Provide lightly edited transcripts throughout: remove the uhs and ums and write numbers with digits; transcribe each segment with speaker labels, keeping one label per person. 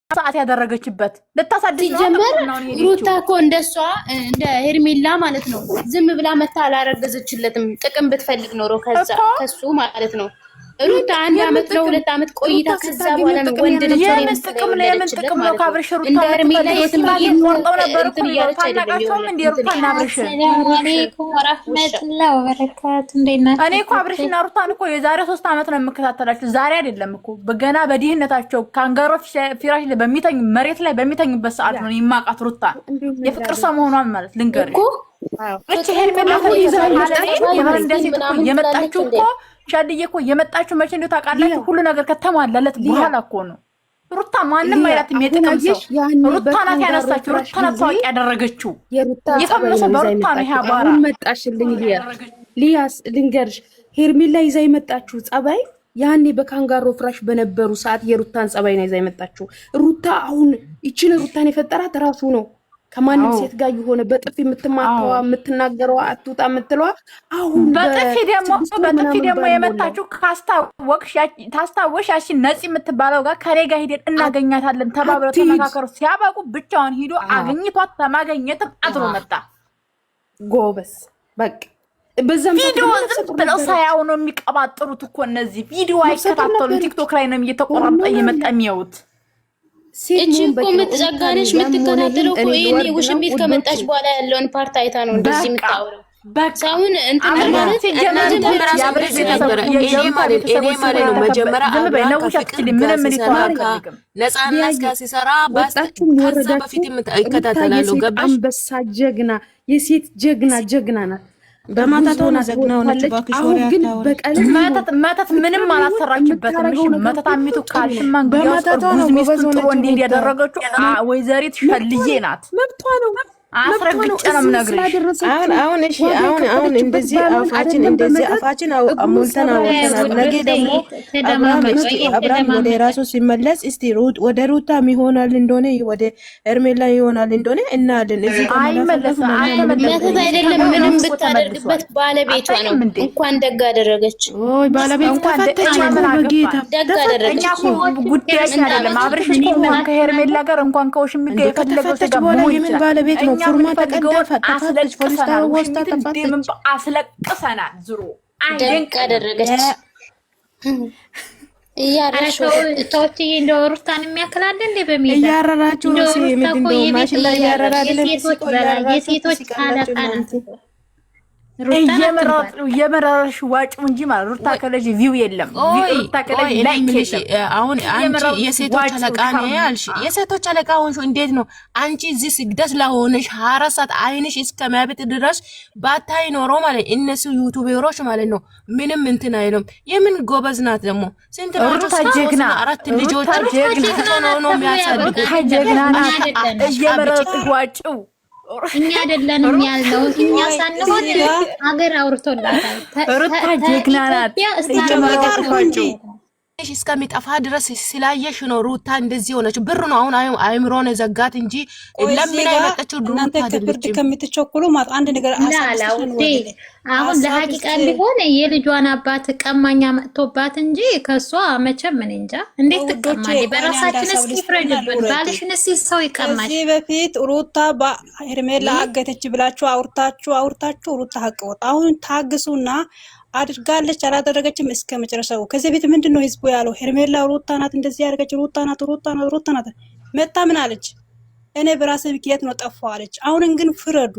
Speaker 1: ሰዓት ያደረገችበት ልታሳድስ ነው።
Speaker 2: ሲጀመር ሩታ እኮ እንደሷ እንደ ሄርሜላ ማለት ነው ዝም ብላ መታ አላረገዘችለትም። ጥቅም ብትፈልግ ኖሮ ከዛ ከሱ ማለት ነው ሩታ አንድ አመት ነው 2 አመት ቆይታ ከዛ በኋላ ነው ወንድ ልጅ
Speaker 1: የምን ጥቅም ነው? የምን ጥቅም ነው? ካብርሽ ሩታ
Speaker 2: እንደ ሄርሜላ የትም
Speaker 1: ቆርጠው ነበር እኮ
Speaker 2: እንትን እያለች አይደለም።
Speaker 1: ታናቃቸውም እንደ ሩታ እና አብርሽ።
Speaker 3: ሰላም አለይኩም ወራህመቱላህ ወበረካቱ። እንዴት ናችሁ?
Speaker 1: እኔ እኮ አብርሽና ሩታን እኮ የዛሬ 3 አመት ነው የምከታተላቸው። ዛሬ አይደለም እኮ፣ ገና በድህነታቸው ካንጋሮ ፍራሽ ላይ በሚተኙ መሬት ላይ በሚተኙበት ሰዓት ነው የማውቃት ሩታን፣ የፍቅር ሰው መሆኗን ማለት ልንገርሽ።
Speaker 2: እኮ
Speaker 1: እቺ ሄርሜላ የበረንዳ ሴት እኮ የመጣችው እኮ፣ ሻድዬ እኮ የመጣችው መቼ እንደው ታውቃላችሁ? ሁሉ ነገር ከተሟላለት በኋላ እኮ ነው። ሩታ ማንም አይላትም። የጥቅም ሰው ሩታ ናት ያነሳችው። ሩታ ናት ታዋቂ ያደረገችው። የፈመሰ በሩታ ነው። ይሄ አቧራ
Speaker 4: አሁን መጣሽልኝ ሊያ። ሊያስ ልንገርሽ፣ ሄርሜላ ይዛ የመጣችው ጸባይ ያኔ በካንጋሮ ፍራሽ በነበሩ ሰዓት የሩታን ጸባይ ነው ይዛ የመጣችው። ሩታ አሁን ይችን ሩታን የፈጠራት ራሱ ነው። ከማንም ሴት ጋር የሆነ በጥፊ የምትማታዋ፣ የምትናገረዋ፣ አትውጣ የምትለዋ አሁን
Speaker 1: በጥፊ ደግሞ
Speaker 4: በ6 ወር
Speaker 1: በጥፊ
Speaker 4: ምናምን
Speaker 1: ደግሞ
Speaker 4: ባልሞላው
Speaker 1: የመታችው ካስታወቅሽ ያቺ ነፂ የምትባለው ጋር ከሬ ጋር ሂደን እናገኛታለን ተባብለው
Speaker 4: አትሂድ።
Speaker 1: ተመካከሩ። ሲያበቁ ብቻዋን ሂዶ አግኝቷት ተማገኘትም አድሮ መጣ።
Speaker 4: ጎበዝ በቃ በዛም ሰዓት
Speaker 1: ቪዲዮ
Speaker 4: ደግሞ ነፍሰ
Speaker 1: ዝም
Speaker 4: ጡር
Speaker 1: ብለው
Speaker 4: ነበረች።
Speaker 1: ሳያው ነው የሚቀባጥሩት እኮ እነዚህ፣ ቪዲዮ
Speaker 4: ነፍሰ ጡር
Speaker 1: አይከታተሉም።
Speaker 4: ነበረች።
Speaker 1: ቲክቶክ ላይ ነው እየተቆረጠ
Speaker 4: ሆርሞን
Speaker 1: እየመጣ
Speaker 4: አለ።
Speaker 1: የሚያዩት።
Speaker 4: ሴት
Speaker 2: እቺ
Speaker 4: መሆን
Speaker 2: እኮ
Speaker 4: በቂ ነው። ሩታን
Speaker 2: የምትጸጋነሽ
Speaker 4: ያም ሆነ ይህም
Speaker 2: የምትከታተለው እኮ
Speaker 4: እኔ
Speaker 2: ይሄኔ
Speaker 4: ልወርድ ነው
Speaker 2: ውሽሚት ከመጣች
Speaker 4: ውዶቼ።
Speaker 2: በኋላ ያለውን part አይታ ነው እንደዚህ
Speaker 1: በቃ
Speaker 2: የምታወራው።
Speaker 1: በቃ
Speaker 2: ሰውን እንትን
Speaker 1: አብርሽ
Speaker 2: ማለት
Speaker 1: ሲጀመር
Speaker 2: መጀመሪያ
Speaker 5: ራሱ
Speaker 1: የአብርሽ
Speaker 5: እንደዚህ
Speaker 1: ቤተሰብ
Speaker 5: ነበረ። እኔ
Speaker 1: የሩታ
Speaker 5: ማለት እኔ
Speaker 1: ቤተሰቦች
Speaker 5: ማለት ነው መጀመሪያ
Speaker 1: ዝም በይ
Speaker 5: አብርሃም
Speaker 1: ነውሽ
Speaker 5: ከፍቅር
Speaker 1: አትችልም።
Speaker 5: ጋር
Speaker 1: ምንም እኔ እኮ
Speaker 5: ሲሰራ
Speaker 1: አልፈልግም።
Speaker 5: ከነፃነት
Speaker 4: ሊያየ
Speaker 5: ጋር ሲሰራ ባስ
Speaker 4: ወጣችሁም
Speaker 5: ከዛ
Speaker 4: ወረዳችሁ
Speaker 5: በፊት
Speaker 4: ሩታ
Speaker 5: ይከታተላሉ።
Speaker 4: የሴት
Speaker 5: ገባሽ?
Speaker 4: አንበሳ ጀግና፣ የሴት ጀግና ጀግና ናት። እርጉዝ
Speaker 6: በማታቷ
Speaker 4: ሆና
Speaker 6: ነው ዘግና ሆነች።
Speaker 4: ትወጣለች።
Speaker 6: እባክሽ
Speaker 4: አሁን
Speaker 6: ወሬ
Speaker 4: ግን
Speaker 6: አታውሪ።
Speaker 4: በቀልም ይሁን
Speaker 1: መተት መተት ምንም
Speaker 4: ፍቅርም ይሁን
Speaker 1: አላሰራችበትም። እሺ
Speaker 4: የምታረገው ነገር
Speaker 1: መተት
Speaker 4: ሁሉ
Speaker 1: አሚቱ
Speaker 4: ጥሩ ነው።
Speaker 1: ካልሽማ እንግዲያውስ
Speaker 6: በማታቷ
Speaker 1: እርጉዝ
Speaker 6: ነው
Speaker 1: ሚስቱን
Speaker 6: ጎበዝ
Speaker 1: ጥሎ
Speaker 6: ሆነች
Speaker 1: እንዲሄድ
Speaker 6: ሩታ።
Speaker 1: ያደረገችው ወይዘሪት
Speaker 4: መብቷ
Speaker 1: ሸልዬ
Speaker 4: ነው፣
Speaker 1: ናት።
Speaker 4: መብቷ ነው፣ መብቷ ነው።
Speaker 1: አስረግጬ ነው
Speaker 4: እዚህ
Speaker 1: የምነግርሽ።
Speaker 4: ስላደረሰችው
Speaker 6: አሁን አሁን እሺ
Speaker 4: ዋጋ
Speaker 6: አሁን አሁን
Speaker 4: የከፈለችበት
Speaker 6: እንደዚህ
Speaker 4: ባሏን
Speaker 6: አፋችን
Speaker 4: አይደለም
Speaker 6: እንደዚህ
Speaker 4: በመተት
Speaker 6: አፋችን
Speaker 4: እግሩን
Speaker 6: ሞልተን
Speaker 4: ሰብራ
Speaker 6: አውርተናል። ነገ
Speaker 4: ያስወጣችው
Speaker 6: ደግሞ አብርሃም
Speaker 3: ተደማመጡ፣
Speaker 6: እስቲ አብርሃም ወደ
Speaker 3: ተደማመጡ።
Speaker 6: ራሱ ሲመለስ እስቲ ሩት ወደ ሩታ ይሆናል እንደሆነ ወደ ሄርሜላ ይሆናል እንደሆነ እናያለን። እዚህ ጋር መለፈለፍ
Speaker 1: አይመለስም፣
Speaker 6: ምናምን ምንም
Speaker 1: አልተመለሰም።
Speaker 2: መተት
Speaker 6: ነገር
Speaker 2: አይደለም ምንም
Speaker 1: ተመልሷል።
Speaker 2: ብታደርግበት ባለቤቷ ነው።
Speaker 1: አታይም እንዴ?
Speaker 2: እንኳን ደግ አደረገች፣
Speaker 6: ኦይ ባለቤት
Speaker 1: እንኳን
Speaker 6: ተፈተች
Speaker 1: እኛ
Speaker 6: እኮ
Speaker 1: ምን
Speaker 6: በጌታ
Speaker 1: አገባን?
Speaker 2: ደግ
Speaker 6: ተፈተች
Speaker 2: አደረገች።
Speaker 1: እኛ
Speaker 6: እኮ
Speaker 1: እኮ ጉዳያችን አይደለም። አብርሽ እኮ እንኳን ከሄርሜላ ጋር እንኳን ከውሽሚ
Speaker 6: እንዴ
Speaker 1: ጋር የፈለገው
Speaker 6: ከተፈተች
Speaker 1: ስጋ
Speaker 6: በኋላ
Speaker 1: መሆን
Speaker 6: የምን
Speaker 1: ይችላል።
Speaker 6: ባለቤት ነው?
Speaker 1: እኛ
Speaker 6: ፉርማ ተቀዳ
Speaker 1: የምንፈልገውን
Speaker 6: ተፋተች፣ ፖሊስ
Speaker 1: አስለቅሰናል።
Speaker 6: ወስዳ
Speaker 1: ውሽሚትን ደምን
Speaker 6: ተፋተች።
Speaker 1: አስለቅሰናል። ዝሮ
Speaker 2: ደግ
Speaker 1: አይደንቀንም።
Speaker 2: አደረገች። እያረሽ
Speaker 3: ሰዎችዬ እንደው ሩታን የሚያክል አለ እንዴ በሜዳ?
Speaker 6: እያረራችሁ
Speaker 3: እንደው
Speaker 6: ነው
Speaker 3: ሩታ
Speaker 6: ምንድን
Speaker 3: እኮ
Speaker 6: ነው
Speaker 3: የቤት
Speaker 6: ማሽላ እያረራ አይደለም?
Speaker 3: የሴቶች
Speaker 6: ሲቆ
Speaker 3: በላይ
Speaker 6: እያረራችሁ
Speaker 3: የሴቶች
Speaker 6: ትስቃላችሁ
Speaker 3: አለቃ ናት
Speaker 6: እናንተ።
Speaker 3: እኮ ሩታ ናት
Speaker 1: እየመረጡ
Speaker 3: ትባል።
Speaker 1: እየመረረሽ ዋጭው እንጂ ማለት ሩታ ከለጅ view የለም።
Speaker 5: ቆይ
Speaker 1: ሩታ
Speaker 5: ቆይ
Speaker 1: ከለጅ
Speaker 5: እኔ
Speaker 1: like
Speaker 5: የምልሽ
Speaker 1: የለም።
Speaker 5: አሁን አንቺ
Speaker 1: እየመረጡ
Speaker 5: የሴቶች
Speaker 1: ዋጭው
Speaker 5: አለቃ ነኝ አልሽ።
Speaker 1: ሻርማ
Speaker 5: የሴቶች አለቃ ሆንሽ እንዴት ነው አንቺ እዚህ ስግደት ለሆነሽ 24 ሰዓት አይንሽ እስከሚያብጥ ድረስ ባታይ ኖሮ ማለት እነሱ ዩቱበሮች ማለት ነው ምንም እንትን አይሉም። የምን ጎበዝ ናት ደግሞ ስንት ናቸው?
Speaker 1: ሩታ
Speaker 5: ሶስት
Speaker 1: ጀግና፣
Speaker 5: እና አራት
Speaker 1: ሩታ
Speaker 5: ልጆች
Speaker 3: ሩታ
Speaker 1: ጀግና፣
Speaker 3: ጀግና
Speaker 5: ነው
Speaker 3: ናት
Speaker 5: ነው
Speaker 3: ተብሎ
Speaker 5: የሚያሳድጉት።
Speaker 1: ሩታ
Speaker 3: ያበቃል።
Speaker 1: ጀግና
Speaker 3: እኛ
Speaker 1: ናት።
Speaker 3: አይደለንም
Speaker 1: እየመረጡ ዋጭው።
Speaker 3: እኛ አይደለንም ያልነው፣ እኛ
Speaker 7: ቆይ
Speaker 3: ሳንሆን
Speaker 7: እዚህ ጋር
Speaker 3: አገር አውርቶላታል።
Speaker 1: ሩታ ጀግና ናት።
Speaker 3: ኢትዮጵያ እስከ
Speaker 1: እየመረጡ
Speaker 7: አድርጉ እንጂ
Speaker 1: ዋጭው።
Speaker 5: እስከሚጠፋ ድረስ ስላየሽ ነው ሩታ እንደዚህ ሆነች። ብር ነው አሁን አይምሮን የዘጋት እንጂ
Speaker 7: ቆይ እዚህ
Speaker 5: ለምን
Speaker 7: ጋር
Speaker 5: የመጣችው ሩታ
Speaker 7: እናንተ ከፍርድ
Speaker 5: አይደለችም።
Speaker 7: ከምትቸኩሉ ማለት አንድ ነገር ሀሳብ
Speaker 3: ላላ
Speaker 7: ልስጥሽ
Speaker 3: ውዴ
Speaker 7: ወደ ላይ
Speaker 3: አሁን
Speaker 7: ሀሳብ
Speaker 3: ለሀቂቃ
Speaker 7: ልስጥ።
Speaker 3: ቢሆን የልጇን አባት ቀማኛ መጥቶባት እንጂ ከሷ መቼም ምን እንጃ እንዴት
Speaker 7: ውዶቼ
Speaker 3: ትቀማለች?
Speaker 7: ቆይ እኔ አንድ
Speaker 3: በራሳችን
Speaker 7: ሀሳብ
Speaker 3: እስኪ
Speaker 7: ልስጥና
Speaker 3: ፍረድብን።
Speaker 7: ልውረድ።
Speaker 3: ባልሽን እስኪ ሰው ይቀማሽ።
Speaker 7: ከዚህ በፊት ሩታ በሄርሜላ አገተች ብላችሁ አውርታችሁ አውርታችሁ ሩታ ሀቅ ወጣ። አሁን ታግሱና አድርጋለች አላደረገችም እስከ መጨረሻው። ከዚህ በፊት ምንድን ነው ህዝቡ ያለው? ሄርሜላ ሩታ ናት እንደዚህ ያደረገች፣ ሩታ ናት፣ ሩታ ናት፣ ሩታ ናት። መታ ምን አለች? እኔ በራሴ ምክንያት ነው ጠፋሁ አለች። አሁን ግን ፍረዱ፣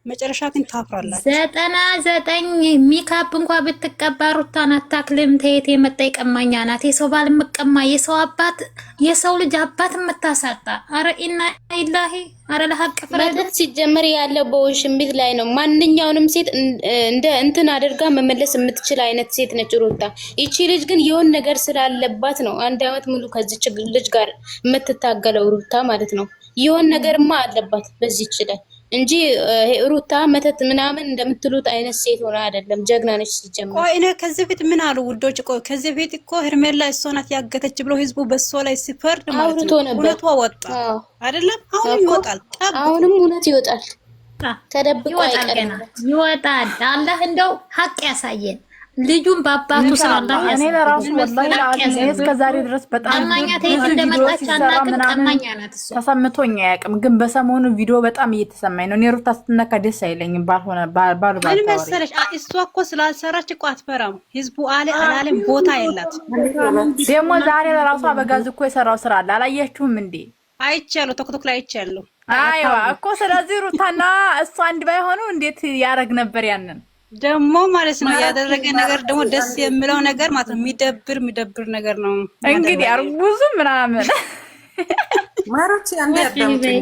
Speaker 7: መጨረሻ ግን ታፍራላችሁ።
Speaker 3: 99 ሜካፕ እንኳ ብትቀባ ሩታን አታክልም። ተየት የመጣ የቀማኛ ናት። የሰው ባል የምቀማ፣ የሰው አባት የሰው ልጅ አባት የምታሳጣ። አረ ኢና ኢላሂ፣ አረ ለሀቅ ፍረዱ።
Speaker 2: መተት ሲጀመር ያለው በውሽሚት ላይ ነው። ማንኛውንም ሴት እንደ እንትን አድርጋ መመለስ የምትችል አይነት ሴት ነች ሩታ። ይቺ ልጅ ግን የሆነ ነገር ስላለባት ነው አንድ አመት ሙሉ ከዚች ልጅ ጋር የምትታገለው ሩታ ማለት ነው። የሆነ ነገርማ አለባት በዚች ላይ እንጂ ሩታ መተት ምናምን እንደምትሉት አይነት ሴት ሆና አይደለም። ጀግና ነች ሲጀመር።
Speaker 7: ቆይ እኔ ከዚህ በፊት ምን አሉ ውዶች? ቆይ ከዚህ በፊት እኮ ሄርሜላ እሷ ናት ያገተች ብሎ ህዝቡ በእሷ ላይ ሲፈርድ ማለት
Speaker 2: አውርቶ
Speaker 7: ነው።
Speaker 2: ነበር።
Speaker 7: እውነቷ ወጣ
Speaker 2: አዎ
Speaker 7: አይደለም? አሁንም
Speaker 2: እኮ
Speaker 7: ይወጣል። ጠብቁ።
Speaker 2: አሁንም እውነት ይወጣል። ተደብቆ
Speaker 3: ይወጣል፣
Speaker 2: አይቀርም።
Speaker 3: ገና ይወጣል። አላህ እንደው ሀቅ ያሳየን። ልጁን በአባቱ ስራ አላህ
Speaker 1: እኔ ለራሱ ወላሂ እስከ ዛሬ ድረስ በጣም
Speaker 3: ቀማኛ ተየት እንደመጣች አናውቅም። ቀማኛ ናት እሷ።
Speaker 1: ተሰምቶኝ አያውቅም፣ ግን በሰሞኑ ቪዲዮ በጣም እየተሰማኝ ነው። እኔ ሩታ ስትነካ ደስ አይለኝም። ባልሆነ ባሉ
Speaker 7: ምን መሰለሽ፣ እሷ እኮ ስላልሰራች እኮ አትፈራም። ህዝቡ አለ አላለም ቦታ የላት።
Speaker 1: ደግሞ ዛሬ ለራሱ አበጋዝ እኮ የሰራው ስራ አለ። አላያችሁም እንዴ?
Speaker 7: አይቻለሁ፣ ቲክቶክ ላይ አይቻለሁ።
Speaker 1: አይዋ እኮ ስለዚህ ሩታና እሷ አንድ ባይሆኑ እንዴት ያደርግ ነበር ያንን
Speaker 7: ደግሞ ማለት ነው ያደረገ ነገር ደግሞ ደስ የሚለው ነገር ማለት ነው። የሚደብር የሚደብር ነገር ነው
Speaker 1: እንግዲህ አርጉዙ ምናምን
Speaker 8: ማሮች አንዴ አዳምጡኝ።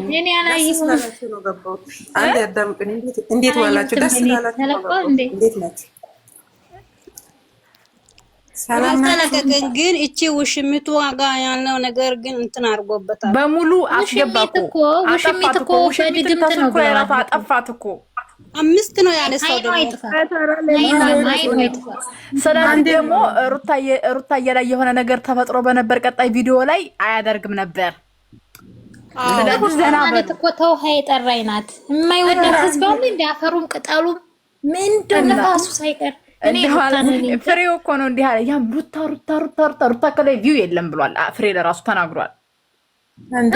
Speaker 8: አንዴ አዳምጡኝ። እንዴት ዋላችሁ? ደስ ላላችሁ እንዴት ናችሁ?
Speaker 7: አልተለቀቀን ግን እቺ ውሽሚቱ ዋጋ ያለው ነገር ግን እንትን አድርጎበታል።
Speaker 1: በሙሉ አስገባኩ።
Speaker 3: ውሽሚት እኮ በድግምት ነው
Speaker 1: አጠፋት እኮ
Speaker 7: አምስት ነው ያነሳው።
Speaker 1: ስለዚህ ደግሞ ሩታዬ ላይ የሆነ ነገር ተፈጥሮ በነበር ቀጣይ ቪዲዮ ላይ አያደርግም ነበር።
Speaker 3: ማለት እኮ ተውሃ የጠራኝ ናት። የማይወዳት ህዝብ አለ እንደ አፈሩም ቅጠሉም ምንድን ነፋሱ ሳይቀር
Speaker 1: ፍሬው እኮ ነው እንዲህ አለ። ያም ሩታ ሩታ ሩታ ሩታ ሩታ ከላይ view የለም ብሏል። ፍሬ ለራሱ ተናግሯል።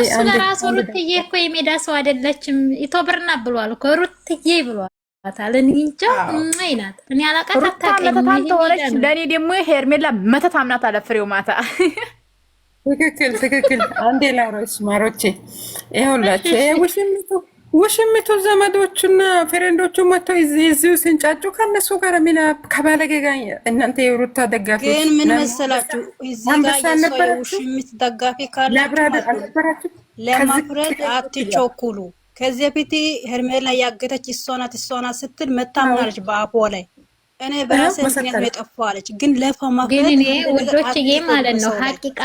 Speaker 3: እሱ ለራሱ ሩትዬ እኮ የሜዳ ሰው አይደለችም። ኢትዮብርና ብሏል እኮ ሩትዬ ብሏታል። እኔ እንጃ ናት። እኔ አላውቃት
Speaker 1: ሩታ መተታም ተሆነች። ለእኔ ደግሞ ሄርሜላ መተታም ናት አለ ፍሬው ማታ።
Speaker 8: ትክክል ትክክል። አንዴ ላውራሽ ማሮቼ፣ ይኸውላችሁ ይሄ ውሽሚቱ ውሽሚቱ ዘመዶቹና friend ኦቹ መጥተው እዚሁ ሲንጫጩ ከእነሱ ጋር ሚና ከባለጌ ጋር እናንተ የሩታ ደጋፊ
Speaker 7: ግን ምን መሰላችሁ፣ እዚህ ጋር የውሽሚት ደጋፊ ካላችሁ ለመፍረድ አትቸኩሉ። ከዚህ በፊት ሄርሜላ ያገተች እሷ ናት እሷ ናት ስትል መታምናለች በአፏ ላይ እኔ በራሴ ምክንያት ነው የጠፋው አለች። ግን ለፈማፍረድ
Speaker 3: ግን እኔ ውዶችዬ ማለት ነው ሀቂቃ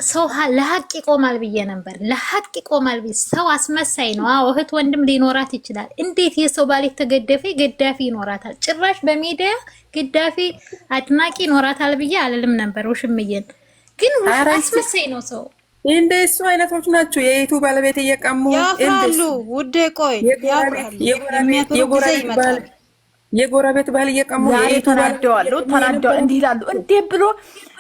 Speaker 3: ሰው ለሀቅ ይቆማል ብዬ ነበር። ለሀቅ ይቆማል ብዬ ሰው አስመሳይ ነው። አዎ እህት ወንድም ሊኖራት ይችላል። እንዴት የሰው ባል የተገደፈ ገዳፊ ይኖራታል? ጭራሽ በሚዲያ ገዳፊ አድናቂ ይኖራታል ብዬ አልልም ነበር። ውሽምዬን ግን አስመሳይ ነው ሰው።
Speaker 8: እንደ እሱ አይነቶች ናቸው የይቱ ባለቤት እየቀሙ
Speaker 7: ያፍራሉ። ውዴ ቆይ ያፍራሉ። ጊዜ ይመጣል።
Speaker 8: የጎረቤት ባል እየቀሙ
Speaker 1: ተናደዋል፣ ተናደዋል። እንዲህ ይላሉ። እንዴ ብሎ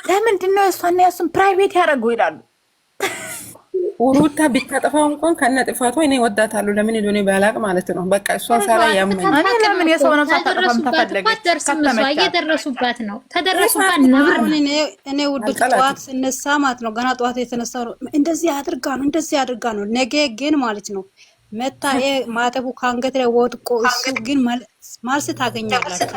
Speaker 1: ለምንድን ነው እሷና የእሱን private ያደረገው ይላሉ።
Speaker 8: ሩታ ቢታጠፋው እንኳን ከነ ጥፋቷ እኔ ወዳታለሁ። ለምን እንደሆነ ባላቅ ማለት ነው። በቃ እሷን ሳላ ያመኝ
Speaker 1: እኔ ለምን የሰው ነፍስ አታጠፋም? ተፈለገች
Speaker 3: እየደረሱባት ነው። ተደረሱባት ነብር ነው።
Speaker 7: እኔ ውዶች ጠዋት ስነሳ ማለት ነው ገና ጠዋት የተነሳ ነው እንደዚህ አድርጋ ነው እንደዚህ አድርጋ ነው። ነገ ግን ማለት ነው መታ ማተቡ ከአንገት ላይ ወድቆ እሱ ግን ማልስ ታገኛላችሁ።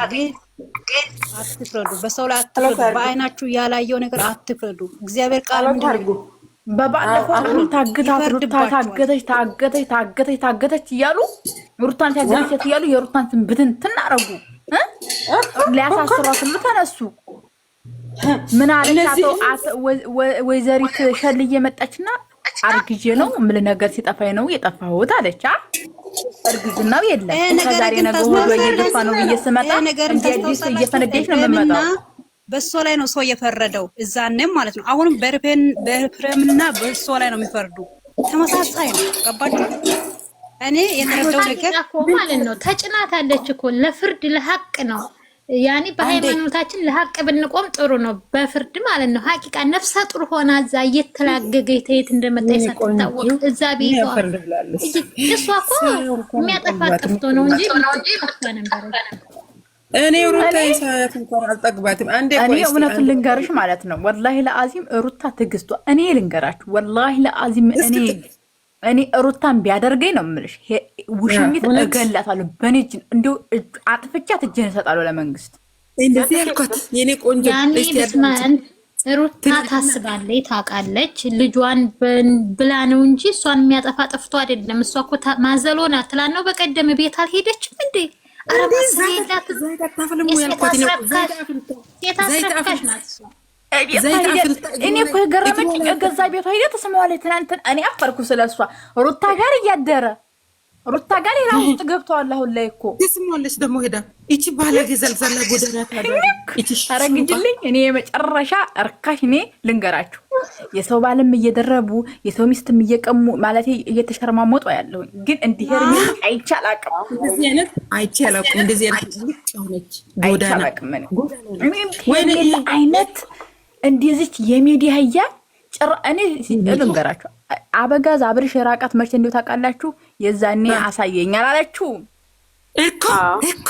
Speaker 7: ግን አትፍረዱ፣ በሰው ላይ አትፍረዱ፣ በአይናችሁ ያላየው ነገር አትፍረዱ። እግዚአብሔር ቃል ምንድን ነው?
Speaker 1: በባለፈው ታግታት ሩታ ታገተች ታገተች ታገተች ታገተች እያሉ ሩታን ታገተች እያሉ የሩታን ስም ብትንትን አደረጉ። ሊያሳስሯት ሁሉ ተነሱ። ምን አለች ወይዘሪት ሸልዬ መጣችና አርግዤ ነው ምን ነገር ሲጠፋኝ ነው የጠፋሁት አለች። እርግዝናው የለም ከዛሬ ነገ ሆዷ እየገፋ ነው ብዬ ስመጣ እንደ አዲስ እየፈነደች ነው የምመጣው።
Speaker 7: በእሷ ላይ ነው ሰው የፈረደው እዛኔም ማለት ነው። አሁንም በኤፍሬምና በእሷ ላይ ነው የሚፈርዱ። ተመሳሳይ ነው። ገባችሁ? እኔ የተረዳው ነገር
Speaker 3: ማለት ነው ተጭናታለች እኮ ለፍርድ ለሀቅ ነው ያኔ በሃይማኖታችን ለሀቅ ብንቆም ጥሩ ነው። በፍርድ ማለት ነው። ሀቂቃ ነፍሰ ጡር ሆና እዛ እየተላገገ የት እንደመጣ ሳትታወቅ እዛ ቤቷ እሷ እኮ የሚያጠፋ ጠፍቶ ነው እንጂ ጠፍታ ነበረች።
Speaker 8: እኔ ሩታ የሳያት እንኳን አልጠግባትም። አንዴ
Speaker 1: እኔ እውነቱን ልንገርሽ ማለት ነው ወላሂ ለአዚም ሩታ ትዕግስቷ እኔ ልንገራችሁ ወላሂ ለአዚም እኔ ሩታን ቢያደርገኝ ነው የምልሽ፣ ውሽሚት እገላታለሁ። በእኔ እጅ እንዲሁ አጥፍቻት እጄን እሰጣለሁ ለመንግስት።
Speaker 8: እንደዚህ ያልኳት የኔ ቆንጆ
Speaker 3: ሩታ ታስባለች፣ ታውቃለች። ልጇን ብላ ነው እንጂ እሷን የሚያጠፋ ጠፍቶ አይደለም። እሷ እኮ ማዘሎ ናት። ትላንት ነው በቀደም ቤት አልሄደችም እንዴ? ኧረ ሴት አስረካሽ ናት እሷ።
Speaker 1: እኔ እኮ የገረመችኝ እገዛ ቤቷ ሄዳ ተስማዋለች። ትናንትና እኔ አፈርኩ ስለሷ ሩታ ጋር እያደረ ሩታ ጋር ሌላ ውስጥ ገብተዋል። አሁን ላይ እኮ
Speaker 8: ትስማለች ደግሞ ሄዳ ይቺ ባለጌ ዘልዛላ ጎዳና
Speaker 1: አረግጅልኝ። እኔ የመጨረሻ እርካሽ እኔ ልንገራችሁ፣ የሰው ባልም እየደረቡ የሰው ሚስትም እየቀሙ ማለት እየተሸርማሞጡ ያለሁኝ፣ ግን እንዲህ ሄርሜላ አይቼ አላውቅም።
Speaker 8: እንደዚህ አይነት አይቼ አላውቅም። እንደዚህ አይነት ውጭ ሆነች
Speaker 1: አይቼ
Speaker 8: ጎዳና
Speaker 1: አላውቅም። እኔ ሄርሜላ አይነት እንደዚች የሚዲያ ህያ ጭራ እኔ ልንገራችሁ፣ አበጋዝ አብርሽ የራቃት መቼ እንዲሁ ታውቃላችሁ? የዛኔ አሳየኛል አለችው።
Speaker 8: እኮ እኮ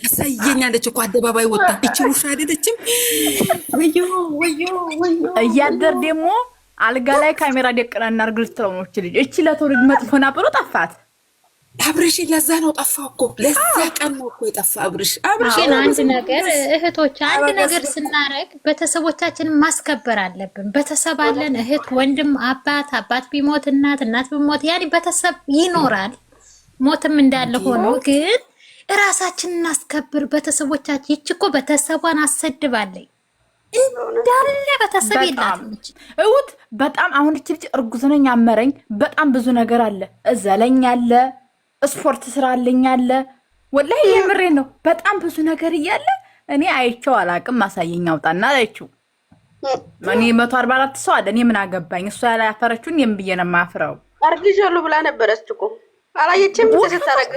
Speaker 8: ያሳየኛለች እኮ አደባባይ ወጣ። እቺ ውሻ አይደለችም? ወዮ ወዮ ወዮ!
Speaker 1: እያደር ደግሞ አልጋ ላይ ካሜራ ደቅና እናርግ ልትለው ነው። እች ልጅ እቺ ለትውልድ መጥፎና ብሎ ጠፋት።
Speaker 8: አብርሽ ለዛ ነው ጠፋ እኮ፣ ለዛ ቀን ነው እኮ የጠፋ አብርሽ። አብርሽ
Speaker 3: ግን አንድ ነገር እህቶች፣ አንድ ነገር ስናረግ ቤተሰቦቻችንን ማስከበር አለብን። ቤተሰብ አለን፣ እህት፣ ወንድም፣ አባት፣ አባት ቢሞት እናት፣ እናት ቢሞት ያኔ ቤተሰብ ይኖራል። ሞትም እንዳለ ሆኖ ግን እራሳችንን እናስከብር። ቤተሰቦቻችን ይች እኮ ቤተሰቧን አሰድባለኝ እንዳለ ቤተሰብ
Speaker 1: በጣም
Speaker 3: የላትም ይች።
Speaker 1: እውት በጣም አሁን እች ልጅ እርጉዝ ነኝ አመረኝ። በጣም ብዙ ነገር አለ፣ እዘለኝ አለ፣ ስፖርት ስራ አለኝ አለ። ወላሂ የምሬ ነው። በጣም ብዙ ነገር እያለ እኔ አይቼው አላቅም። አሳየኝ አውጣና አለችው። እኔ 144 ሰው አለ። እኔ ምን አገባኝ? እሷ ያላፈረችውን የምን ብዬ ነው የማፍረው?
Speaker 6: አርግዣለሁ ብላ ነበረች እኮ አላየችም? ስታረግ